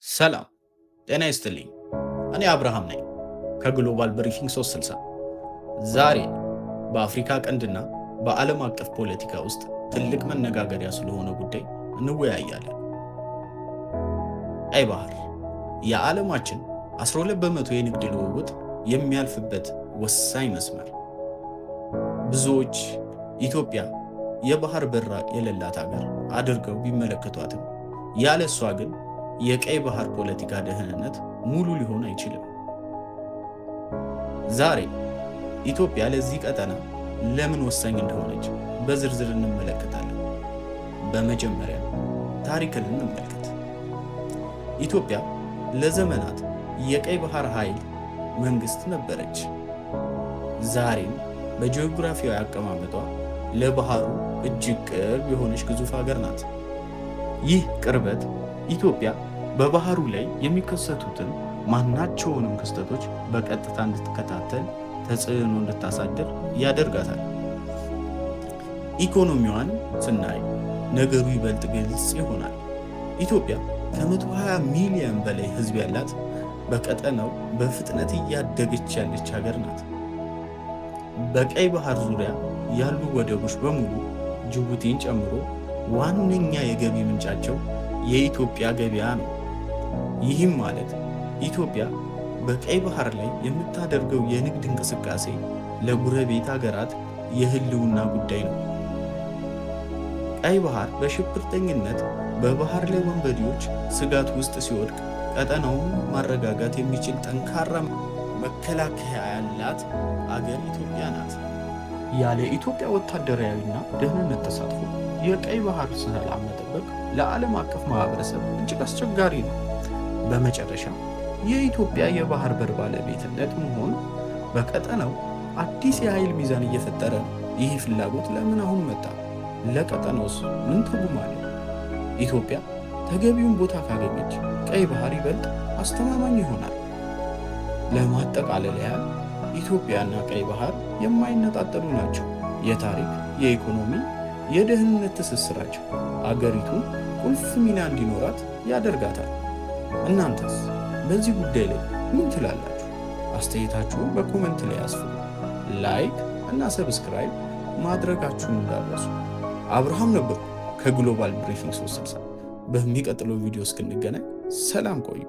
ሰላም ጤና ይስጥልኝ። እኔ አብርሃም ነኝ ከ Global Briefing 360። ዛሬ በአፍሪካ ቀንድና በዓለም አቀፍ ፖለቲካ ውስጥ ትልቅ መነጋገሪያ ስለሆነ ጉዳይ እንወያያለን። ቀይ ባህር የዓለማችን 12% የንግድ ልውውጥ የሚያልፍበት ወሳኝ መስመር። ብዙዎች ኢትዮጵያ የባህር በር የሌላት ሀገር አድርገው ቢመለከቷትም ያለ እሷ ግን የቀይ ባህር ፖለቲካ ደህንነት ሙሉ ሊሆን አይችልም። ዛሬ ኢትዮጵያ ለዚህ ቀጠና ለምን ወሳኝ እንደሆነች በዝርዝር እንመለከታለን። በመጀመሪያ ታሪክን እንመልከት። ኢትዮጵያ ለዘመናት የቀይ ባህር ኃይል መንግስት ነበረች። ዛሬም በጂኦግራፊያዊ አቀማመጧ ለባህሩ እጅግ ቅርብ የሆነች ግዙፍ ሀገር ናት። ይህ ቅርበት ኢትዮጵያ በባህሩ ላይ የሚከሰቱትን ማናቸውንም ክስተቶች በቀጥታ እንድትከታተል፣ ተጽዕኖ እንድታሳድር ያደርጋታል። ኢኮኖሚዋን ስናይ ነገሩ ይበልጥ ግልጽ ይሆናል። ኢትዮጵያ ከ120 ሚሊዮን በላይ ሕዝብ ያላት፣ በቀጠናው በፍጥነት እያደገች ያለች ሀገር ናት። በቀይ ባህር ዙሪያ ያሉ ወደቦች በሙሉ ጅቡቲን ጨምሮ ዋነኛ የገቢ ምንጫቸው የኢትዮጵያ ገበያ ነው። ይህም ማለት ኢትዮጵያ በቀይ ባህር ላይ የምታደርገው የንግድ እንቅስቃሴ ለጎረቤት ሀገራት የህልውና ጉዳይ ነው። ቀይ ባህር በሽብርተኝነት፣ በባህር ላይ ወንበዴዎች ስጋት ውስጥ ሲወድቅ ቀጠናውን ማረጋጋት የሚችል ጠንካራ መከላከያ ያላት አገር ኢትዮጵያ ናት። ያለ ኢትዮጵያ ወታደራዊና ደህንነት ተሳትፎ የቀይ ባህር ሰላም መጠበቅ ለዓለም አቀፍ ማህበረሰብ እጅግ አስቸጋሪ ነው። በመጨረሻ የኢትዮጵያ የባህር በር ባለቤትነት መሆን በቀጠናው አዲስ የኃይል ሚዛን እየፈጠረ ነው። ይህ ፍላጎት ለምን አሁን መጣ? ለቀጠናውስ ምን ትርጉም አለው? ኢትዮጵያ ተገቢውን ቦታ ካገኘች ቀይ ባህር ይበልጥ አስተማማኝ ይሆናል። ለማጠቃለል ያህል ኢትዮጵያና ቀይ ባህር የማይነጣጠሉ ናቸው። የታሪክ፣ የኢኮኖሚ፣ የደህንነት ትስስራቸው አገሪቱን ቁልፍ ሚና እንዲኖራት ያደርጋታል። እናንተስ በዚህ ጉዳይ ላይ ምን ትላላችሁ? አስተያየታችሁን በ comment ላይ አስፍሩ። Like እና subscribe ማድረጋችሁን እንዳትረሱ። አብርሃም ነበርኩ ከ Global Briefing 360። በሚቀጥለው ቪዲዮ እስክንገናኝ ሰላም ቆዩ።